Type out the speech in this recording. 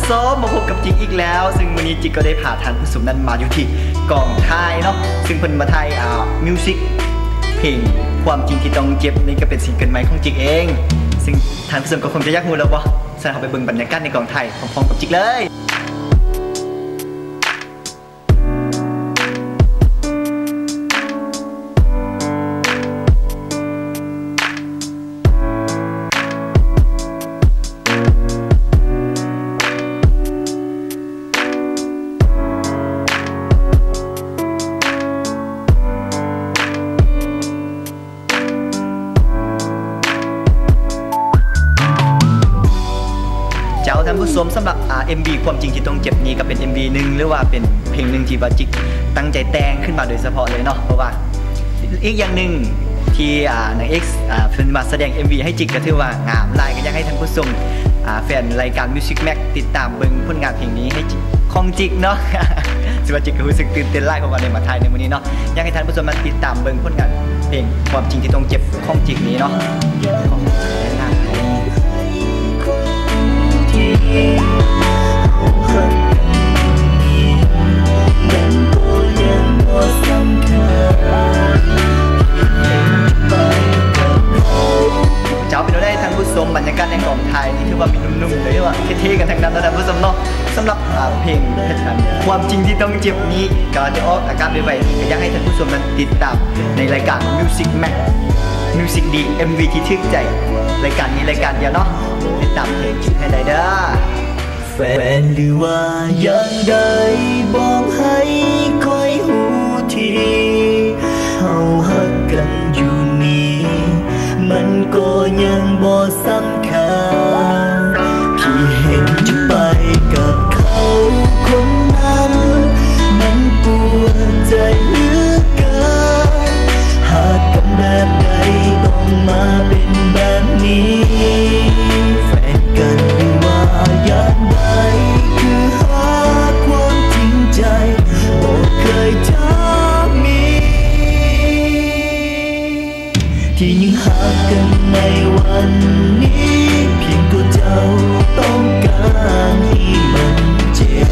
ມ ມາພົບກັບຈິກອີກແລ້ວ, ຊຶ່ງມື້ນີ້ຈິກກໍໄດ້ພາທ່ານຜູ້ຊົມນັ້ນມາຢູ່ທີ່ກອງຖ່າຍເນາະ, ຊຶ່ງເພິ່ນມາຖ່າຍ ອ່າ ມິວສິກເພງຄວາມຈິງທີ່ຕ້ອງເຈັບ, ນີ້ກໍເປັນຊິງເກິນໃໝ່ຂອງຈິກເອງ, ຊຶ່ງທ່ານຜູ້ຊົມກໍຄົງຈະຢາກຮູ້ແລ້ວບໍ່? ຊັ້ນເຮົາໄປເບິ່ງບັນຍາກາດໃນກອງຖ່າຍພ້ອມໆກັບຈິກເລີຍ. ເຈົ້າ ທ່ານຜູ້ຊົມ, ສຳລັບ ອ່າ ເອັມວີຄວາມຈິງທີ່ຕ້ອງເຈັບນີ້ ກໍເປັນເອັມວີໜຶ່ງ ຫຼືວ່າເປັນເພງໜຶ່ງທີ່ວ່າຈິກຕັ້ງໃຈແຕ່ງຂຶ້ນມາໂດຍສະເພາະເລີຍເນາະ, ເພາະວ່າ ອີກຢ່າງໜຶ່ງທີ່ ອ່າ ນາງເອກ ອ່າ ເພິ່ນມາສະແດງເອັມວີໃຫ້ຈິກ ກໍຖືວ່າງາມຫຼາຍ, ກໍຢາກໃຫ້ທ່ານຜູ້ຊົມ ອ່າ ແຟນລາຍການ Music Max ຕິດຕາມເບິ່ງຜົນງານເພງນີ້ໃຫ້ຈິກ ຂອງຈິກເນາະ. ຖືວ່າຈິກກໍຮູ້ສຶກຕື່ນເຕັ້ນຫຼາຍ ເພາະວ່າໄດ້ມາຖ່າຍໃນມື້ນີ້ເນາະ. ຢາກໃຫ້ທ່ານຜູ້ຊົມມາຕິດຕາມເບິ່ງຜົນງານເພງຄວາມຈິງທີ່ຕ້ອງເຈັບຂອງຈິກນີ້ເນາະ. ເຈົ້າ ເປັນແນວໃດທ່ານຜູ້ຊົມ? ບັນຍາກາດໃນກອງຖ່າຍນີ້ຖືວ່າມີໜຸ່ມໆ ຫຼືວ່າເທ່ໆ ກັນທັງນັ້ນເນາະ ທ່ານຜູ້ຊົມເນາະ. ສຳລັບ ອ່າ ເພງຄວາມຈິງທີ່ຕ້ອງເຈັບນີ້ ກໍຈະອອກອາກາດໄວໆນີ້ ກໍຢາກໃຫ້ທ່ານຜູ້ຊົມນັ້ນຕິດຕາມໃນລາຍການ Music Max Music ດີ ເອັມວີທີ່ຖືກໃຈ ລາຍການນີ້ລາຍການດຽວເນາະ. ຕິດຕາມເພງໃຫ້ໄດ້ເດີ. ແຟນ ຫຼືວ່າຢ່າງໃດ ບອກໃຫ້ຂ້ອຍຮູ້ທີ ເຮົາຮັກກັນຢູ່ນີ້ ມັນກໍຍັງບໍ່ສຳຄັນ ທີ່ເຫັນເຈົ້າໄປກັບເຂົາຄົນນັ້ນ ມັນປວດໃຈເຫຼືອເກີນ ຮັກກັນແບບໃດ ຕ້ອງມາເປັນແບບນີ້ ແຟນກັນ ຫຼືວ່າຢ່າງໃດ ຄືຫາຄວາມຈິງໃຈ ບໍ່ເຄີຍຈະມີ ທີ່ຍັງຮັກກັນໃນວັນນີ້ ພຽງຕົວເຈົ້າຕ້ອງການໃຫ້ມັນເຈັບ